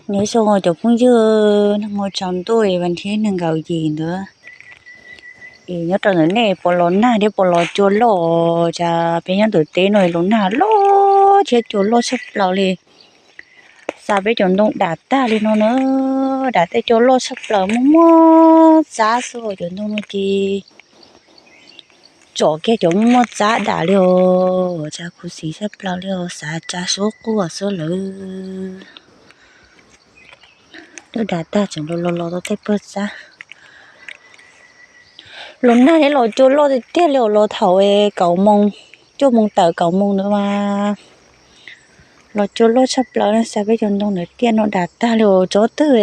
Nyob zoo cov phooj ywg, nag hmo tsaus ntuj vas thib nees nkaum yim ntawd, es nyob rau ntawm nej puas los nag thiab puas los cua loj? Cas peb nyob ntawm teb no los nag loj thiab cua loj tshaj plaws li. Xa peb cov ntoo dam tag li no na, dam tej cua loj tshaj plaws, muaj muaj txab xwb. Cov ntoo no ces tsom kiag cov muaj muaj txab dam li os. Cas khuv xim tshaj plaws li os, xav tsa suab quaj xwb lawm. Lub dam tag tseem los los los tau tej pawg txab. Los nag thiab los cua loj tiag tiag li os, los thaum kaum moos, cuaj moos tawm kaum moos ntawd mas los cua loj tshaj plaws, xa peb cov ntoo ntawd tiaj no dam tag li os. Tsob twg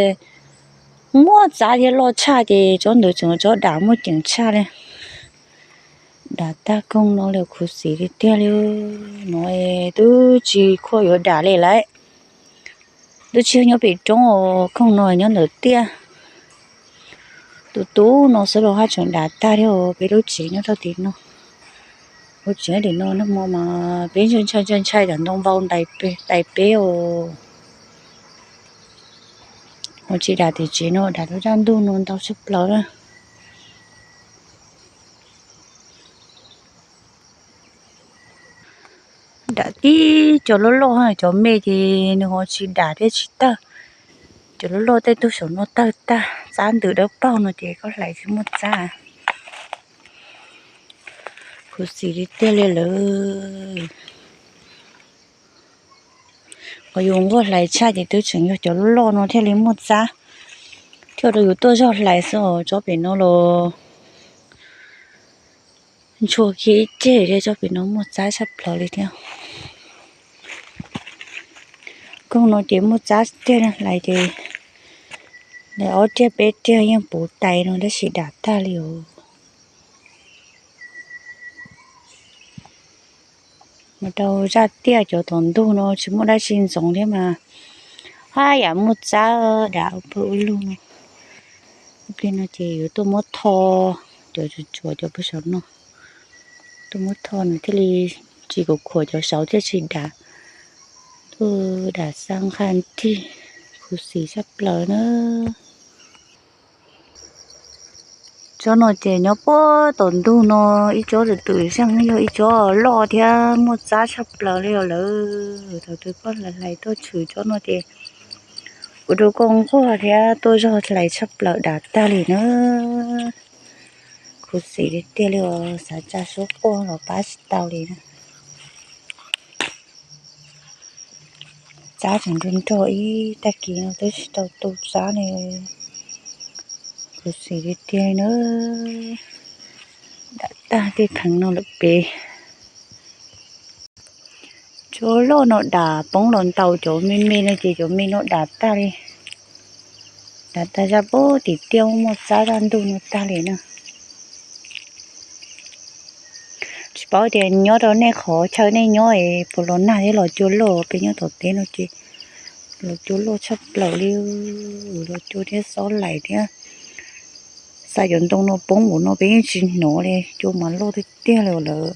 muaj txab thiab loj tshaj ces tsob ntawd tseem tsob dam muaj ceem tshaj li. Dam tag koog no li, khuv xim tiag tiag li. No twb tsis khuam yuav dam li lawm, twb tsis nyob pem roob os, koog no nyob ntawm tiaj. Tus tub no xwb los haj tseem dam tag li os. Peb lub tsev nyob rau tim no, lub tsev tim no nag hmo mas peb ntshai ntshai ntshai cov ntoo vau ntais peb os. Ua tsis dam tim tsev no, dam rau zaj ntug no ntau tshaj plaws na. Dam tib cov loj loj, cov me ces nws ho tsis dam thiab tsis tawg. Cov loj loj tej tug saum no tawg tag, txab ntws dawb paug no ces koj hlais tsis muaj txab. Khuv xim tiag tiag li lawm. Qhov yus nquag hlais tshaj ces twb tseem yog cov loj loj no thiaj li muaj txab, thiaj rau yus tuaj zog hlais xwb os. Tsob pem no los ntshua kiag ib ceg li, tsob pem no muaj txab tshaj plaws li thiab. Koog no ces muaj txab tiag, hlais ces ob tiag peb tiag yeej puv tais no tab sis dam tag li os. Mus rau zaj tiaj cov tom ntug no tsis muaj dab tsi ntxoov thiab mas haj yam muaj txab dam ua pawg ua lug no. Ib pliag no ces yuav tuaj muab tho cov tsuas tsuas cov pawg saum no, tuaj muab tho nws thiaj li tsis khuam khuam cov saud thiaj tsis dam. Tuaj dam xa nqha tig, khuv xim tshaj plaws na. Tsob no ces nyob puag tom ntug no, ib tsob twm twm xeej, yog ib tsob loj thiab muaj txab tshaj plaws li os lawm. Thaum twg koj hlais hlais tuaj tshwm tsob no ces ua rau koj nquag thiab tuaj zog hlais tshaj plaws dam tag li na. Khuv xim tiag tiag li os, xav tsa suab quaj los pab tsis tau li na. Txab tseem nrog nrog ib tag kis no twb tsis tau tu txab li. Khuv xim tiag tiag li na. Dam tag tej theev no lawm pem. Tsob loj no dam poob los ntaus cov me me no ces cov me no dam tag li. Dam tag zaj puag tim tiaj muaj txab zaj ntug no tag li na. Tsis paub tias nyob rau nej qhov chaw nej nyob es puas los nag thiab los cua loj, peb nyob tom teb no ces los cua loj tshaj plaws li, los cua thiab xob laim thiab. Xa cov ntoo no poob npaum no peb yeej tsis hnov li, cua mas loj tiag tiag li lawm.